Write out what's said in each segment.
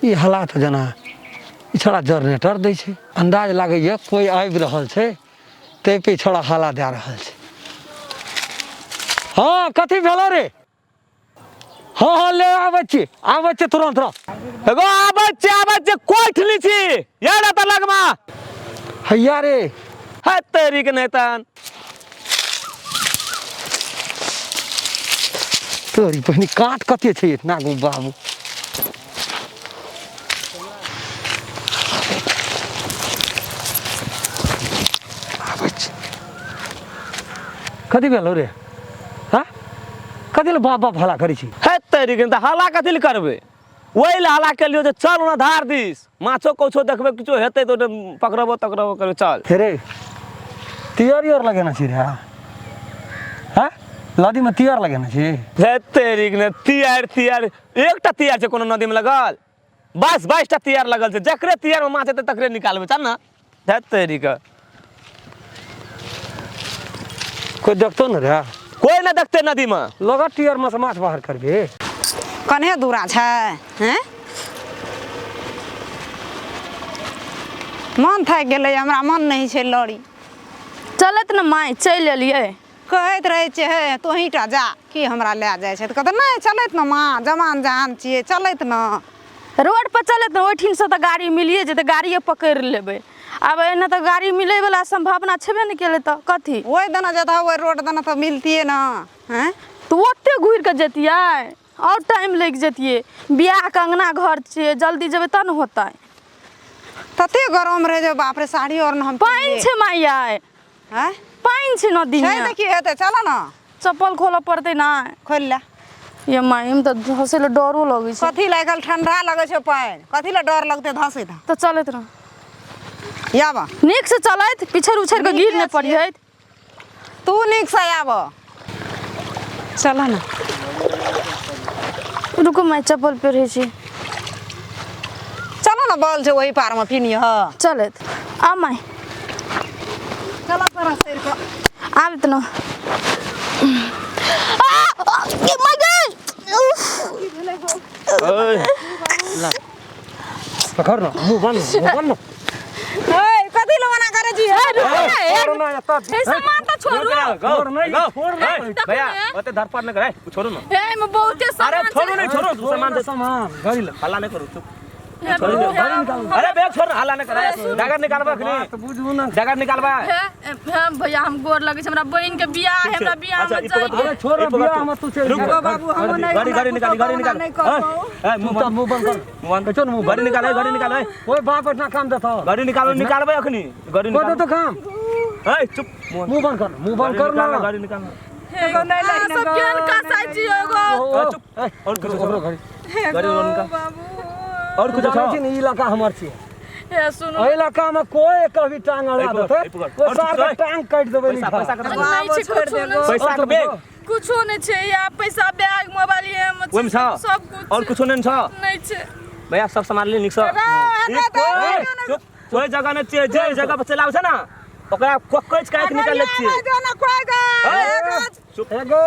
ई हालात जेना ई छौड़ा जनरेटर दै छै अन्दाज लागैए कोइ आबि रहल छै ताहि पे छौड़ा हाला दए रहल छै हँ कथी भेलो रे हँ हँ ले आबै छी आबै छी तुरन्त रह एगो आबै छी आबै छी कोठली छी यार एतऽ लगमा हैया रे है तेरी के नहीं तन तोरी पहिने काट कते छै इतना गो बाबू आबै छी कथी भेलो रे हाँ कथी लए बाप बाप हल्ला करै छी है तेरी के तऽ हल्ला कथी लए करबै ओहि लए हल्ला केलियो जे चल ओना धार दिस माछो कौछो देखबै किछो हेतै तऽ ओतऽ पकड़बो तकड़बो करबै चल हे रे तियर इयर लगेने छी रे हाँ नदीमे तियर लगेने छी हे तेरी के ने तियार तियार एकटा तियार छै कोनो नदीमे लगल 22 22टा तियार लगल छै जकरे तियारमे माछ हेतै तकरे निकालबै चल ने हे तेरी के कोई देखतो न रे कोई ना देखते नदी में लगा टियर में से माछ बाहर करबे कन्हे दूरा छै हैं मन थाकि गेलै हमरा मन नहि छै लड़ी चलत ने माय चलि एलियै कहैत रहै छियै हे तोहीँ टा जा की हमरा लए जाइ छै तऽ कहतै नहि चलैत ने माँ जवान जहान छियै चलैत ने रोड पर चलत ने ओहिठिनसँ तऽ गाड़ी मिलिए जेतै गाड़िए पकड़ि लेबै आब एना तऽ गाड़ी मिलैवला सम्भावना छेबे नहि केलै तऽ कथी ओहि दना जतऽ ओहि रोड दना तऽ मिलतियै ने हँ तऽ ओते घुरि कऽ जैतियै आओर टाइम लागि जैतियै बियाहके अङ्गना घर छियै जल्दी जेबै तब ने होतै तते गरम रहै जे बाप रे साड़ी आओर ने हम पानि छै माय आइ आँय पानि छै नदी छै तऽ की हेतै चल ने चप्पल खोलऽ पड़तै ना खोलि ले ये माय हम तऽ धसै लए डरो लगै छै कथी लागल ठंडा लगै छै पानि कथी लए डर लगतै धसै तऽ तऽ चलैत रह आब नीक से चलैत पिछड़ उछड़ के गिर नहि पड़ियैत तू नीक से आब चल ने रुकू माय चप्पल पहिरै छी चल ने बल छै ओहि पारमे पिनिह चलैत आ माय चल तोरा सड़ि कऽ आबैत न पकड़ ना मुंह बंद मुंह बंद हे कथी लए मना करै छी छोड़ ना एतऽ हे सामान तऽ छोड़ू छोड़ नहीं छोड़ ना भैया ओते धरपड़ नहीं करे छोड़ो ना हे एहिमे बहुते अरे सामान छोड़ो नहीं छोड़ो सामान दे सामान गाड़ी ले हल्ला नहीं करू चुप हे अरे बैग छोड़ हल्ला नहीं कर डगर निकालबा बात बुझू ना डगर निकालबा हे हे भैया हम गोर लगै छै हमरा बहिन के बियाह है हमरा बियाह अच्छा, में ई जाय पकड़। अरे छोड़ ना बियाह में तू चल रुक। जा। बाबू हम नहीं गाड़ी गाड़ी निकाल गाड़ी निकाल नहीं करबौ ए मुंह तू मुंह बंद कर मुंह बंद चल मुंह गाड़ी निकाल गाड़ी निकाल ओए बाप इतना काम देता गाड़ी निकालो निकालबे अखनी गाड़ी कोई निकाल दे तो काम ए चुप मुंह बंद कर मुंह बंद कर ना गाड़ी निकाल एगो नहीं अहाँ लही सब केहन कसाई छी एगो ओ, चुप। ए, और कुछ ओकरो घड़ी गाड़ी और निकाल बाबू और कुछ जानै छी ने ई इलाका हमर छियै हे सुनू एहि इलाका में कोई कभी टांग अड़ा एहि पकड़, देतै एहि पकड़। ओहि और सार के चुप टांग काटि देबै पैसा नीचा पैसा कत नहीं छै कुछो नहीं छै। पैसा के बैग कुछो नहीं छै या पैसा बैग मोबाइल ये में ओहिमे छै, छ सब कुछ और कुछो नहीं छ नहीं छै भैया सब सामान ले निक से चुप कोई जगह नहीं छियै जे जगह पर चलाबै छै ना ओकरा कोकच काटि निकाल लै छियै चुप एगो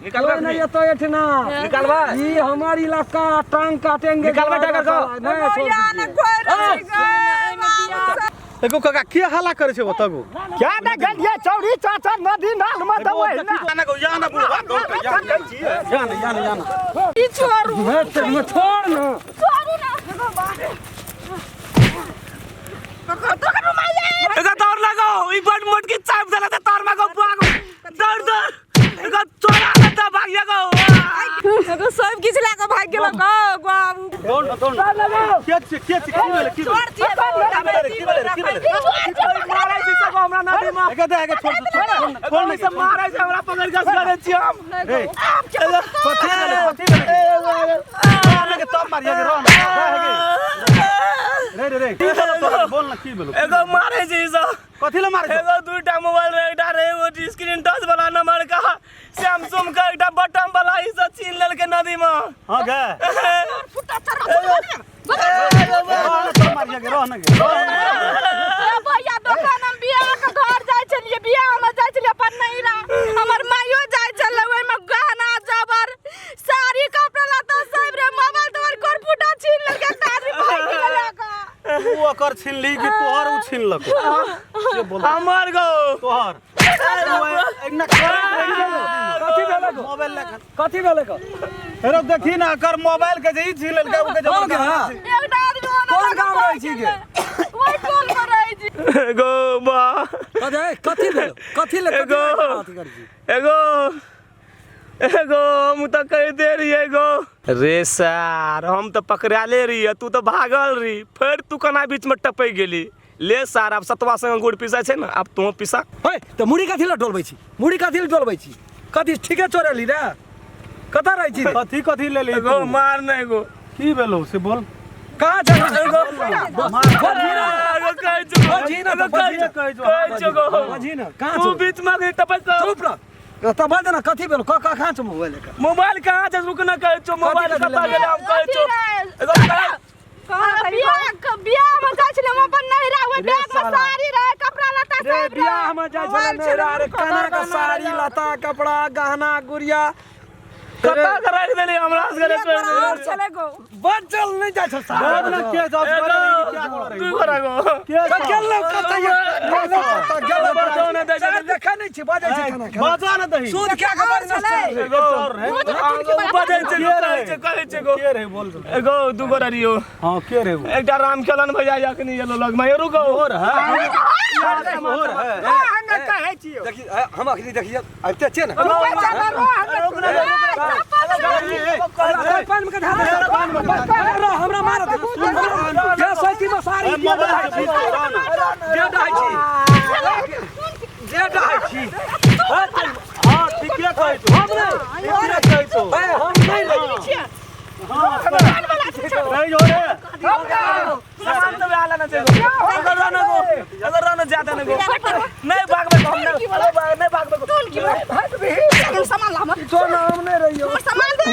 निकालबा कोई नहीं एतौ एठना निकालबा ई हमर इलाका टांग काटेंगे निकालबा टाइगर को। नहीं छोड़ दीजिए। एगो काका के हल्ला करे छै ओतऽ गो क्या ने गेलियै चौरी चाचा नदी नाल में दबै ना या ना या ना या ना ई छोड़ू मैं तेरे छोड़ ना छोड़ू ना एगो दौड़ लगाओ ई बड़ मोट की चाप देला त तार मागो भागो दौड़ दौड़ एगो चोरा के त भाग जागो एगो सब किछु लए कऽ भागि गेलक गौ बाबू दौड़ दौड़ के छै के छै की भेलै की भेलै छोड़ की भेलै की भेलै की भेलै मारै छै सब हमरा नदी में एगे दे एगे छोड़ छोड़ छोड़ नहीं सब मारै छै हमरा पकड़ के करे छी हम ए कथी भेलै कथी भेलै मारने के तब मारिए के रह ना रह गे रे रे रे की भेलो तोरा बोल ना की भेलो एगो मारै छै ई सब कथी ले मारै छौ एगो दूटा मोबाइल रहे एकटा रहे एगो स्क्रीन टच वाला नंबर का सैमसंग का एकटा बटन वाला ई सब छीन लेलकै नदी में हां गे रह ना तब मारिए के रह ना गे रह ना ए भैया दोकान हम बियाह के घर जाइ छलियै बियाह में जाइ छलियै अपन नैहरा हमर माइयो जाइ छलै ओहिमे गहना जबर साड़ी कपड़ा लत्ता सब रे मोबाइल तोबाइल कोरपुटा छीन लेलकै एकटा आदमी एकर छीनली कि तोहर उ छीनलक से बोल। हमर गो तोहर एकना कथी भेलै गो? मोबाइल लेखन कथी भेलै गो? हेरो देखी ना एकर मोबाइल के जे ई छीन लेलकै उ के कौन के हाँ? एकटा आदमी ओना कोन लऽ कऽ गाँव रहै भागि छी गेलै। ओहि टोल पर रहै छी। एगो बा कथी कथी भेल कथी ले कथी एगो। ले अथी करै छी? एगो एगो हम तऽ कहि दे रहियै एगो रे सार, हम तऽ पकड़ाले रहियै, तू तऽ भागल रही, फेर तू केना बीचमे टपकि गेली। ले सार, आब सतुआ संगे गुड़ पिसाइ छै ने, आब तोहूँ पिसा। है तऽ मुड़ी कथी लए डोलबै छी? मुड़ी कथी लए डोलबै छी? कथी ठीके चोरेली रे? कतऽ रहै छी रे? कथी कथी लेली एगो तू? मार नहि एगो। की भेलौ से बोल। कहाँ चल एगो बजी ना। एगो कहै छौ बजी ना, एगो बजी कहै कहै छौ छौ, कहै छौ गो। बजी ना, कहाँ तू छौ? बीच में गई टपक कऽ। चुप रह। तऽ बज ना, कथी भेल? क कहाँ छौ मोबाइल एकर? मोबाइल कहाँ छै? रुक ना, कहै छौ मोबाइल कथी कतऽ लेलही? गेलै हम कहै छौ। एगो कहै कहाँ बियाह बियाह में जाइ छलै हम अपन नैहरा, ओहि रे बैग में साला। साड़ी रहै, कपड़ा लत्ता रे सब रहै। बियाह में जाइ छलै मोबाइल नैहरा छलै, रे, खबर केना के बना साड़ी रहल। लत्ता कपड़ा गहना गुड़िया कतऽ के राखि देली हमरा सबके एक गोरा और छलै गो। बचल नहि जाइ छौ साला। बोल ना, के जाओ एगो क्या करे दू गोरा गो। के गेलौ कतऽ ये? गेलौ कतऽ? गेलौ बजाओ ना दै कतऽ? छै। देखै नहि छी बजै छै खाना खाना। बजा ना दही। सूद क्या के बड़ छलै। एगो और है बजै छै गो, कहै छै कहै छै गो। के रे बोल। एगो दू गोरा रियो। हां के रे वो? एकटा राम खेलन भैया अखनी एलो लगमे, ये रुको। और है और है। देखी हम अखनी देखिए आबिते छियै ने। पानि में के ढाल हमरा मारत जे सैती में साड़ी ए, मोबाइल के बीच में रह ना। जे डहै छी जे डहै छी। हां ठीके कहै छौ, हम नहि ठीके कहै छौ। ए, हम नहि लै छी। रही जो रे। सामान तऽ वएह लेने छै गो। अगर रहने गो, अगर रहने ज्यादा नहि गो। नहि भागबै गो, हम नहि नहि भागबै गो। चल सामान ला हमर। तो ना हम नहि रहियो। हमर सामान दे।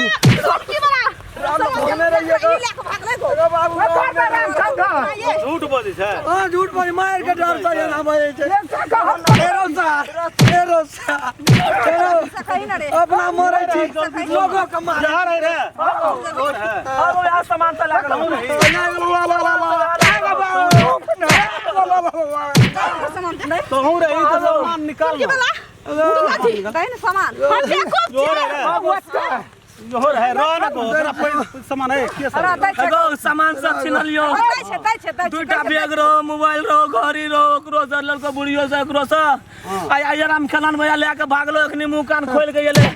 तुलकी वाला। हम नहि रहियो ई लए कऽ भागलै गो। गो बाबू, हम नहि रहियो। झूठ बजै छै। हाँ झूठ बोल मार के डर से ना बजे छै। एरो सा एरो सा एरो कही ना रे। अपना मरै छी लोगो के मार। यहाँ रह रे और है। अब वएह सामान तऽ लए गेलौ। सामान दे। तोहू रही तो सामान निकाल ना। दही ने सामान। हम बेवकूफ जोर है रे, जोर है रह ना गो, ओकरा पैसा सामान है के सब। दै छै। एगो सामान सब छिनलियो। दै छै दै छै दै छै। दूटा बैग रहो, मोबाइल रहो, घड़ी रहो, ओकरो से लड़को बुढ़ियो से ओकरो से आइ आइ राम खेलन भैया लए के भागलो, एखनी मुंह कान खोलि के एलै।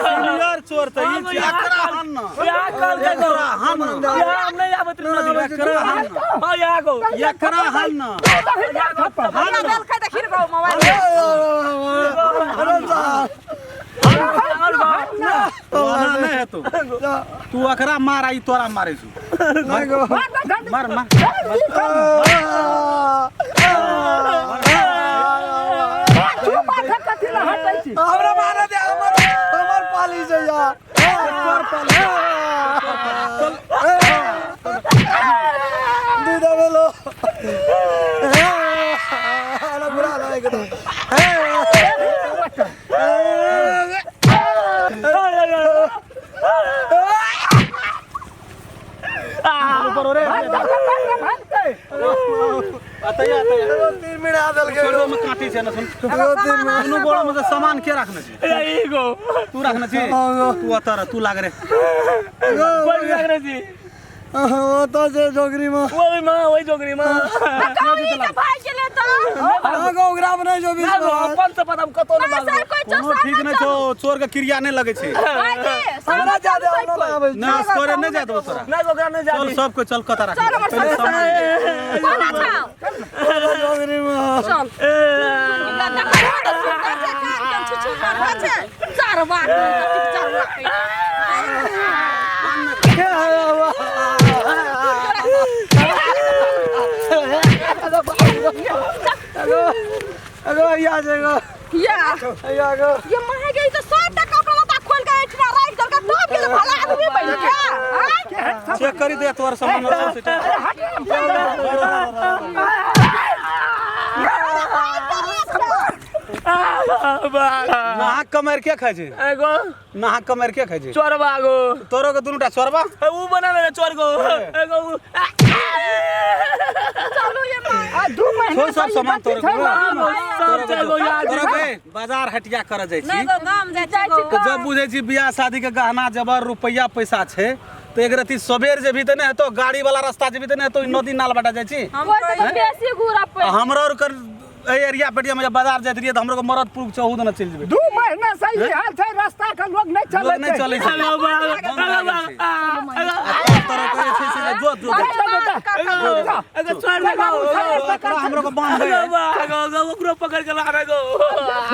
सीनियर चोर त ई छै, एकरा हन ना। यहाँ कहलकै गो। एकरा हन ना। यहाँ हम नहि आबैत रही नदी में। एकरा हन ना। हाँ, यहाँ गो। एकरा हन ना। हमरा देलकै देखी रे गो मोबाइल। और गो। तोरा नहीं हेतौ, तू एकरा मार, आई तोरा मारै छौ। मार मार। हमरा मारे दे, हमर हमर पाली छै यार। दुईटा भेलो। अरे बुरा लागि गेल। ऊपर रे अतैया अतैया। तीन मिनट आ देलकै। छोड़ दो, में काटी छै ना सुन। दुनू गोड़ में से सामान के राखने छी? ई गो। तू राखने छी? तू अतर तू लाग रे। कोइ लाग रहल छी? ओतऽ छै जोगरी में। ओहि में, ओहि जोगरी में। भागि गेलै तऽ अहाँके ओकरा मे नहि जो ना गो, अपन से पता हम कतौ नहि भागबै। सर कोइ कोनो ठीक नहि छौ, चोर के क्रिया नहि लगै छै। भागि हमरा जादे हमरा नहि आबै छै। नहि असगरे नहि जाय देबो तोरा। नहि गो, ओकरा नहि चल जाबी। सब कोइ चल कतऽ राख। चल हमर पहिले संगे। सामान कोना छौ? जोगरी में। चल। ए, चार बार चार बार अगो या जगह या या गो। ये माहे गई तो 100 टका कपड़ा लत्ता खोल के एठना राख देलका तब गेल भला आदमी बन के आँय? चेक करी दे तोहर सामान और सब सेटा। नाहक कमारि के खाइ छै? एगो। नाहक कमारि के खाइ छै? चोरबा गो। तोरो के दुनू टा चोरबा? ए, ऊ बना ले चोर गो। एगो ऊ। चलू ये माँ। आ 2 महीना छोड़ सब से ई सामान गति तोरो छै के। ना। सब चल यार। तोरो के बाजार हटिया करऽ जाइ छी। गाम जाइ छी। तऽ जब बुझै छी बियाह शादी के गहना जेबर रुपैआ पैसा छै तऽ एक रति सबेर जेबही तऽ नहि हेतौ, गाड़ी वाला रास्ता जेबही तऽ नहि हेतौ, ई नदी नाल बाटे जाइ छी। ओहि से तऽ बेसी घूरा आ हमरो आर के एहि एरिया पेटिया में जब बाजार जाइत रहियै तऽ हमरो के मरद पुरुख चहु दने चलि जेबै। 2 महीना से ई हाल छै, रास्ता के लोग नहीं लोग चलै नहि छै। चलै छै। एगो बा, एगो बा, आ, एगो, तोरा कहै छै से जे जो जो एगो, एगो छोड़ दे गो। ओकरा हमरो के बान्हबै। एगो बा, एगो, एगो, ओकरो पकड़ के लाबै गो।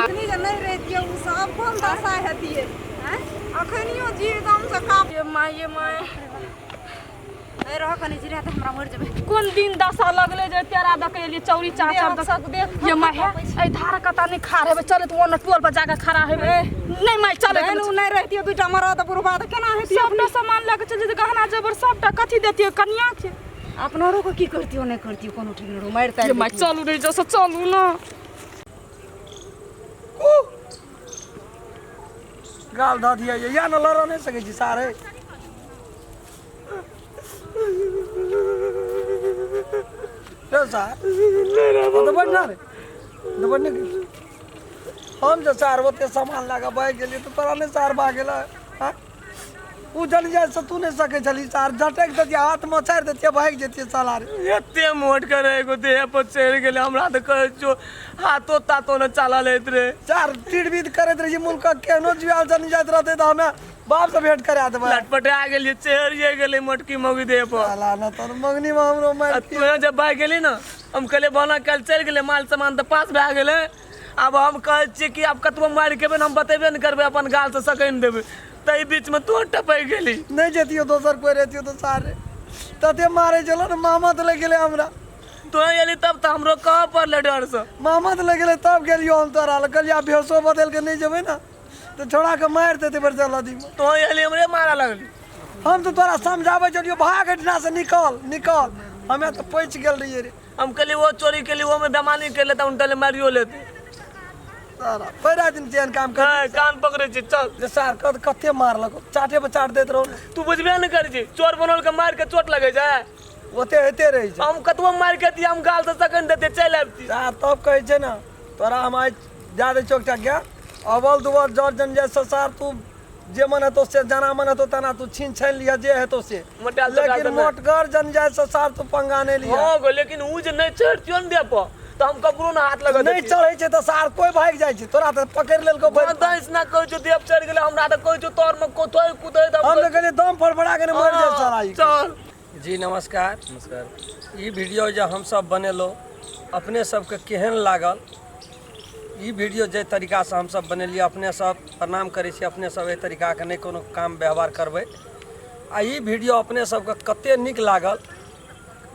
अखनी जे नहि रहितियै ओ सब कोन दशा हेतियै? अखनियो जीव दम से काँप। ये माँ, ये माँ। ए रह कनी जिरा तऽ हमरा मरि जेबै। कोन दिन दशा लगले जे तेरा दऽ के एलियै चौरी चाचर दऽ सब देख। ये माय हे, एहि धार कता नहि खाड़ हेबै, चलैत ओने टोल पर जाके खड़ा हेबै। नहि माय, चलैत। एहन ओ नहि रहितियै दूटा मरद बुढ़बा तऽ केना हेतियै? सबटा सामान लऽ के चलि जेतै, गहना जेवर सबटा कथी देतियै कनिया के? अपनरो के की करतियो नहि करतियो कोनो ठीक नहि, मारि ये तारि माय, चलू रे जैसे चलू ना। गाल धऽ दिया या ने, लड़ नहि सकै छी सारे। रे सार दबड़ ना रे, दबड़ नहि। हम जे सार ओते सामान लए कऽ भागि गेलियै तऽ तोरा नहि सार भए गेलै? आँय, ओ जन जाइ से तू नहि सकै छलही सार, झटकि दैतियै, हाथ मचारि दैतियै, भागि जैतियै साला रे। एते मोट के रहे एगो देह पर चढ़ि गेलै, हमरा तऽ कहै छौ हाथो तातो ने चलल होइत रहे। चार चिड़बिद करैत रही मुल्कक, केहनो जुआल जन जाइत रहतै तऽ हमे बाप से भेंट करा देबै। लटपटा गेलियै, चढ़िए गेलै मोटकी मौगी देह पर। साला न तोर मंगनी में हमरो आ मारि। तू जब भागि गेली ने, हम कहलियै बना काल्हि चलि गेलै, माल सामान तऽ पास भए गेलै। आब हम कहै छियै कि आब कतबो मारि खेबै ने, हम बतेबे ने करबै, अपन गालसँ सकैन देबै। ताहि बीचमे तू टपकि गेली। नहि जैतियो, दोसर कोइ रहितियो तऽ सारे तते मारै छलो ने, मामत लागि गेलै हमरा। तू एली तब तऽ हमरो कहऽ पड़लै डरसँ। मामत लागि गेलै तब गेलियो हम तोरा लग, कहलियै आब भेसो बदलि कऽ नहि जेबै ने तऽ छोड़ा के मारि देतै बरसा नदीमे। तू एली हमरे मारऽ लगली। हम तऽ तोरा समझाबै छलियो, भाग एहिठिना से, निकल निकल। हमे तऽ पचि गेल रहियै रे। हम कहलियै ओ चोरी केली, ओमे बेमानी केले तऽ उनटले मारियो लेतै। सारा पहिला दिन जेहन काम कर। नहि, कान पकड़ै छी, चल। जे सार कत कते मारलक, चाटे पर चाट दैत रहौ ने। तू बुझबे नहि करै छी, चोर बनल के मारि के चोट लगै छै। ओते होइते रहै छै। हम कतबो मारि के दियै, हम गाल से सकैन देतै, चलि आबिती। सार तब कहै छै ने, तोरा हम आइ दए दै छियौ एकटा ज्ञान, अबल दुबल जर जन जाइ से सार तू जे मन हेतौ से, जेना मन हेतौ तेना तू छीन छानि लिह, जे हेतौ से। मोटायल तोटायल लेकिन तऽ नहि। मोटगर जन जाइ से सार तू पंगा नहि लिह। हँ गो, लेकिन ऊ जे नहि चढ़तियो ने देह पर तऽ हम ककरो ने हाथ लगा नहि चढ़ै छै तऽ सार कोइ भागि जाइ छै, तोरा तऽ पकड़ि लेलकौ भरि। ना कहै छौ देह चढ़ि गेलै, हमरा तऽ कहै छौ तोर मे कोथै कुदै तऽ हम तऽ कहलियै दम फड़फड़ा के ने मरि जाइ साला ई। चल। जी नमस्कार। नमस्कार। ई वीडियो जे हमसब बनेलहुँ अपने सबके केहन लागल? ई वीडियो जाहि तरीकासँ हमसब बनेलियै, अपने सब प्रणाम करै छी, अपने सब एहि तरीकाके नहि कोनो काम व्यवहार करबै। आ ई वीडियो अपने सबके कते नीक लागल,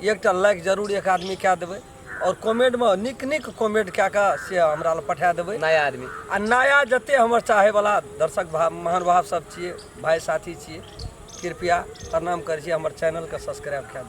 एकटा लाइक जरूर एक आदमी कए देबै आओर कमेंटमे नीक नीक कमेंट कए कऽ से हमरा लग पठा देबै। नया आदमी आ नया जते हमर चाहैवला दर्शक महानुभाव सब छियै, भाय साथी छियै, कृपया प्रणाम करै छी, हमर चैनलके सब्सक्राइब कए देबै।